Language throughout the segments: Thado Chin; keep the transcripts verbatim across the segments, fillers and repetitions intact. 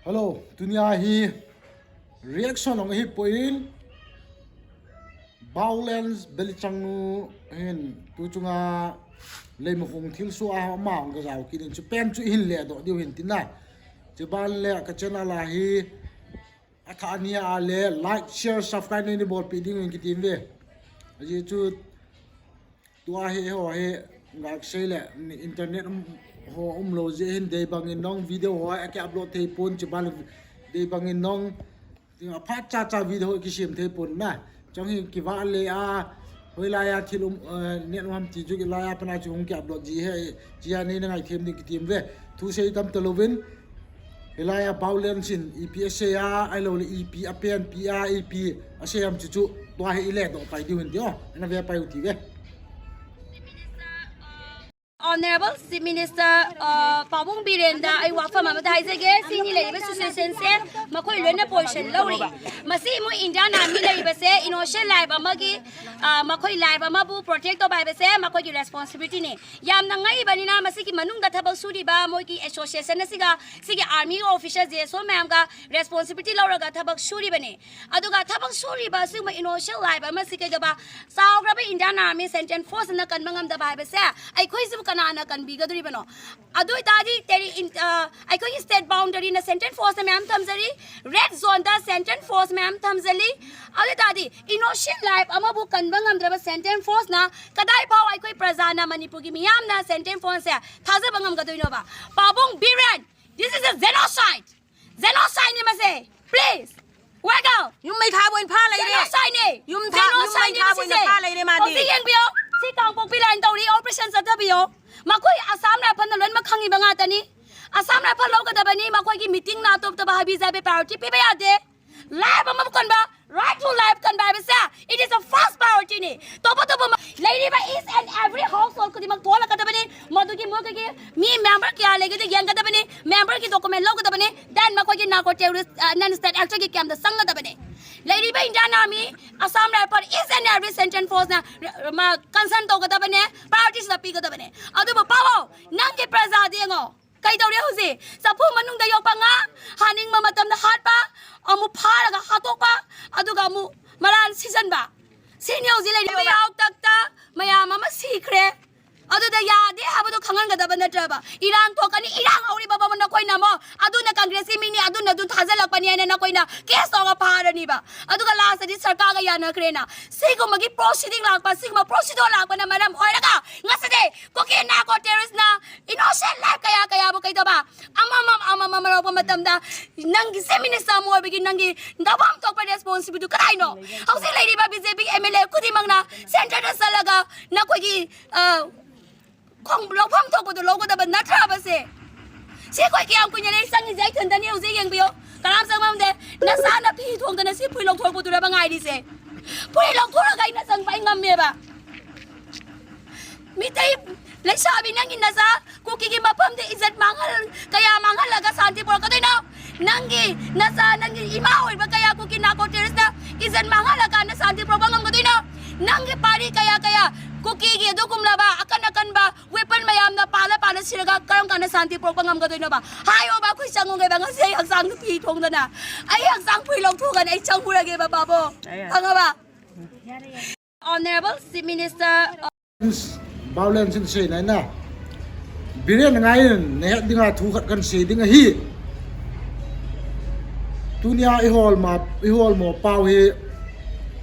Hello, tunia hi reaction ong hi poin Violence Belichang nu hin tu chunga leimu hung thil su a ma ong ka jao kit in chu pen chu hin le do diu hin tina. Chiban le ka channel a hi a tha nia le like, share, subscribe nei ni bol pi ding in kitim ve. Aji chu tua hi ho hi ngak sei le internet um, ho um lo je hin dei bangin nong video ho a ki upload thei pon chiban dei bangin nong a phat cha cha video ho ki sim thei pon na chong hi ki va le a hoi la ya thil um net um ham ti ju ki la ya pana chu hung ki upload ji he chi a nei na ngai them ding kitim ve thu sei tam ta lovin Hilai a Violence in ipi a sei a, ai lo le ipi a pen pi a, ipi a sei am chu chu, tua hi i le do pai diu hin ti o, na ve pai u ti ve. Honorable Chief Minister, uh, Pabung Biren da ai wa fa ma ma dai ze ge, si ni le ba su sen sen se, ma khoi luen na position lo ri. Ma si mu India na mi le ba se, innocent life ama gi, uh, ma khoi life ama bu protect to bai ba se, ma khoi gi responsibility ni. Yamna ngai bani na masi ki manung da thabak suri ba moi ki association na siga sigi army official je so mayam ga responsibility laura ga thabak suri bani. Adu ga thabak suri ba sigi ma innocent life ba masi ke ga ba sao ga ba Indian Army sentient force na kan mangam da ba ba sa ai khoi sum kana na kan bi ga duri bano. Adu ta di teri in ai khoi state boundary na sentient force mayam tham zari red zone da sentient force mayam tham zali. Adu ta di innocent life ama bu kan mangam da ba sentient force na Kadai pao ai koi praja na Manipur ki miyam na sentient force se thaza bangam ka doino ba. Pabung Biren, this is a genocide. Genocide ni mase. Please. Wake up. Yum mai tha boin pha lai re. Genocide ni. Yum tha, yum mai tha boin pha lai re ma di. Hausi yeng bio. Si kang pok pi line tau ri operation sa ta bio. Ma koi Assam na phan na lon ma khangi banga tani. Assam na phan lo ka da bani ma koi ki meeting na top ta ba habi za be priority pi ba ya de. Life ama kan ba, right to life kan ba bisa. It is a first priority ni. Topa topa ma, lady ba each and every household kudi mag thola kata bani, madu ki mo ki mi member ki ale ki yang kata bani, member ki document lo kata bani, then ma ko ki narco terrorist uh, non state actor ki kam da sang kata bani. Lady ba Indian Army, Assam Rifle, each and every sentient force na ma concern to kata bani, priority sa pi kata bani. Adu ba pawo, nang ki praja di ngo. Kai tau ria husi. Sapu manung da yok pa nga. Haning ma matam da hat pa. Amu pha laga hatok pa. Aduga amu maran season ba. Senior zi le ni ba. Yau tak ta. Maya mama si kre. Adu da ya de ha ba do khangan ga da ba na tra ba. Irang to kani irang auri ba ba na koi na mo. Adu na Congress mi ni adu na du thaza lak pa ni na na koi na. Case to ga pha ra ni ba. Aduga last di sarkar ga ya na kre na. Siguma gi proceeding lak pa. Siguma procedure lak pa na maram oi laga. Nga sa de. Ko ke na ko terrorist na. Innocent life kaya kaya bu kai to ba. Ama ama ama ama rau pa matam da. Nang ki se minister mo bigi nang ki da bam tok pa responsibility kadai no. Hausi lady ba B J P M L A kudi mang na. Center da salaga na ko ki uh, kong lo pam tok ko do lo ko da ba na tra ba se. Si ko ki am kunya le sang i jai thon da ni hausi yang bio. Kalam sang mam de. Na sa na pi thong da na si pui lo thor ko do ba ngai di se. Pui lo thor ga i na sang ba i ngam me ba. Mitei, leisabi nangin nasa, Kuki ki mapam de izat manghal, kaya manghal laga Santipur ka doino. Nangin nasa, nangin ima oi ba kaya Kuki narco terrorist na izat manghal laga na Santipur ba ngam ka doino. Nangin pari kaya kaya Kuki ki dukum la ba, akan akan ba, weapon mayam na pala pala siraga karam kana Santipur ba ngam ka doino ba. Hayo ba kui sangu ngai ba ngasi ai haksang pi thong dana. Ai haksang pui long thong kan ai chang hura ge ba babo. Aya. Hanga ba. Honorable Chief Minister. Violence in sei nai na. Biren ngai in, na het dinga thu khat kan sei ding ahi. Tunia i hol ma, i hol mo pau hi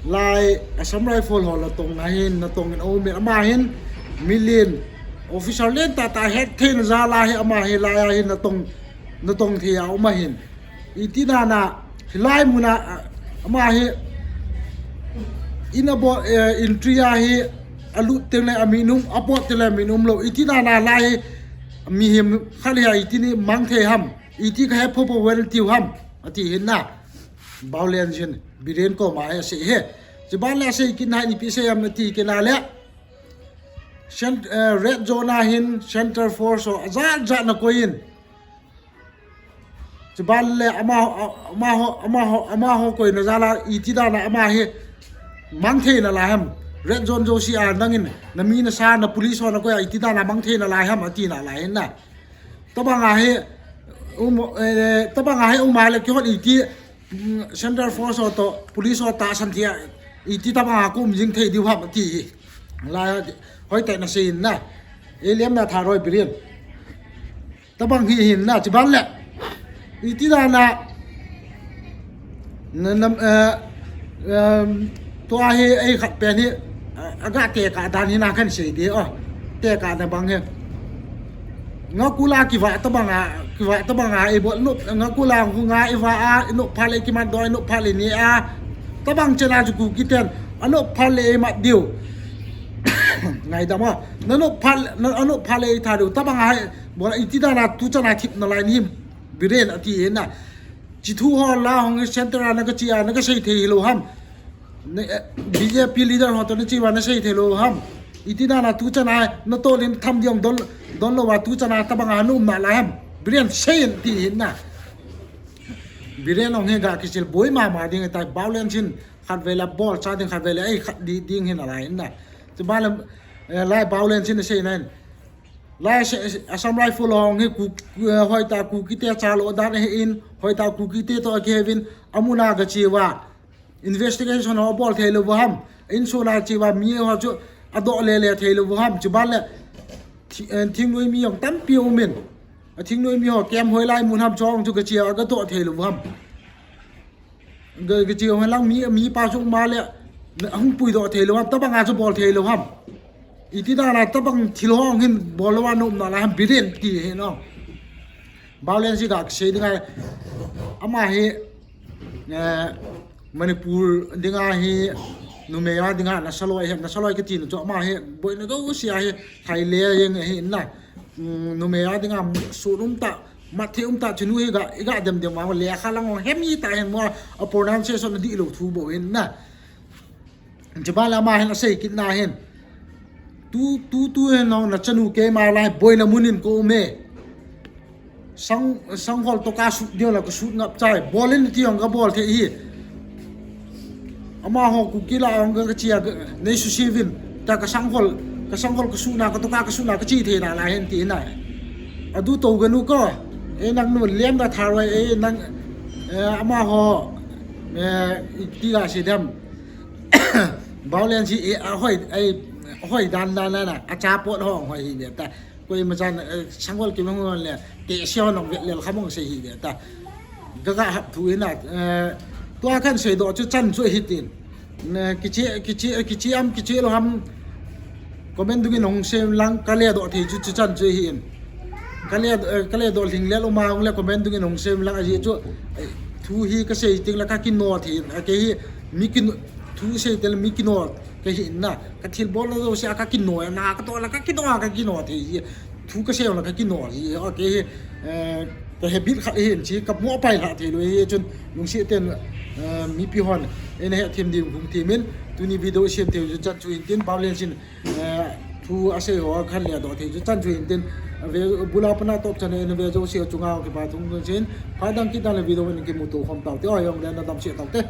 lai Assam Rifle hol la tong na hin, na tong in omen ama hin, million officer len ta ta het thein za la hi ama hi lai a hin na tong, na tong thei a uma hin. Iti dana, hilai muna, ah, ama hi, in a bo, eh, entry a hi, alut teng le aminum, abot teng le aminum lo. Iti dana lai, mihem khat le iti ni mang thei ham. Iti ka he pho pho wel tiu ham. Ati hin na. Violence in, Biren koma he sei he. Chiban le sei kin na ni pi sei am ati kin na le. Cent-, eh, red zone a hin, center force ho, ajat jat na koi in. Chiban le ama, ama ho, ama ho, ama ho koi na jala iti dana ama hi mang thei na lai ham. Red zone josi a nangin na mi na sa na police ho na koi a iti dana mang thei na lai ham ati na lai hin na. Tabang a hi Um, eh, tabang a hi um a le kihon iti, mm, Central Force ho to, police ho tahsan thei a, iti tabang a kum jing thei diu ham ti hi. La, hoitah in asei in na. Ei lemna Tharoi Biren. Tabang hi hin na, chuban le. Iti dan a, na, na, eh, em, tua hi ei khat pen hi, a, aga tekah dan hi na kan sei di, oh. Tekah na bang hi. Ngakul a kivah tabang a, kivah tabang a, ei bol nop, ngakul a hunga i vah a, i nop phat le kimat doh, i nop phat le ne a. Tabang chan a chu Kuki ten, a nop phat le ei mat diu. Ngaidam a. Na nop phat, na, a nop phat le ei tha diu. Tabang a, bol iti dan a tu chan a thip nalai ni him. Biren ati hin na. Chi thu ho la hong hi Central a na ka chi a, na ka sei thei hilou ham. Ne, eh, B J P leader ho to na chi uva na sei thei lou ham. Iti dan a tu chan a, na tolin tham diang don, don lou va tu chan a tabang a na um nalai ham. Biren sei in ti hin na. Biren hong hi ga kisil boi mama ding tai, Baolensin khat vei la bol cha ding khat vei la ei khat di ding hin alai hin na. Chuban le, eh, lai Baolensin sei na hin. Lai se, Assam Rifle hong hi Ku, eh, hoitah Kuki te cha lo dan ahi in, hoitah Kuki te to akiheuvin, amun a ga chi uva. Investigation ho bol thei lou ham. Insung a chi uva mi ho chu adoh le le thei lou ham. Chuban le thi-, eh, thingnoi mi hong tampi um in. A thingnoi mi ho kem hoilai mun ham chong chu ga chi a ga doh thei lou ham. Ga, ga chi hon lang mi, mi pa chu um a le, hung puidoh thei lou ham, tabang a chu bol thei lou ham. Iti dan a tabang thil hong hin bol lou a na um nalai ham Biren ti hin no. Baolensin ga sei ding a, ama hi, eh, Manipur ding a hi, numei a ding a nasa loi hi, nasa loi kiti na chu ama hi, boina jouse a hi, thai le jeng hi na. Mm, numei a ding a sun um ta, mat thei um ta, chinu hi ga, i ga dem dem a, lekha lang hong hem hi ta hin mo, a pronunciation a dih lou thu bou hin na. Chuban le ama hin asei kit na hin. Tu, tu, tu hin no, na chanu keima lai, boina mun in ka um e. Sang, sanghol to ka sut diu la ka sut ngap chai. Bol in ti hong ka bol thei hi. Amaho Kuki la hong ka, ka chi a, ka, nei susi uvin. Ta ka sanghol, ka sanghol ka sutna, ka to ka, ka sutna, ka chi thei nalai hin ti na. Adu to ga nu ko. E nang nu lem da Tharoi, e nang, eh, amaho, eh, iti la si dem. Baolensin, eh, a hoi, ai, a hoi dan dan na na, a cha pot hong hoi hi de ta. Koima chan, eh, sanghol ki mong le, te sio nong vet lel kha mong sei hi de ta. Ga ga hap thu ina, eh, tua kan sei doh chu chan chu hi tin. Ne, kichi, kichi, kichi am, kichi lou ham. Comment dung in hung sei lang, ka le doh thei chu, chu chan chu hi in. Ka le, eh, ka le doh lhing lel um a hung le comment dung in hung sei lang a ji chu, eh, thu hi ka sei ting la ka kino thei in. A kei hi mi kino, thu sei tel mi kino ka hi in na. Ka thil bol lou jouse a ka kino na, ka to la ka kino a ka kino thei hi. Thu ka sei la ka kino hi. A kei hi, eh, ka habit khat hi in chi, ka mo pai la thei lou hi chun lungset ten, eh, mipi hon. Ei na hethem ding hung themin, tuni video sem thei chu chan chu hin tin, Baolensin, eh, thu asei ho khan le doh thei chu chan chu hin tin, ve, bula pana top chan in ve jouse chunga kipa thum kun sin, phat dang kit dan le video in kimuto khom tau te, o jong le na dam se tau te.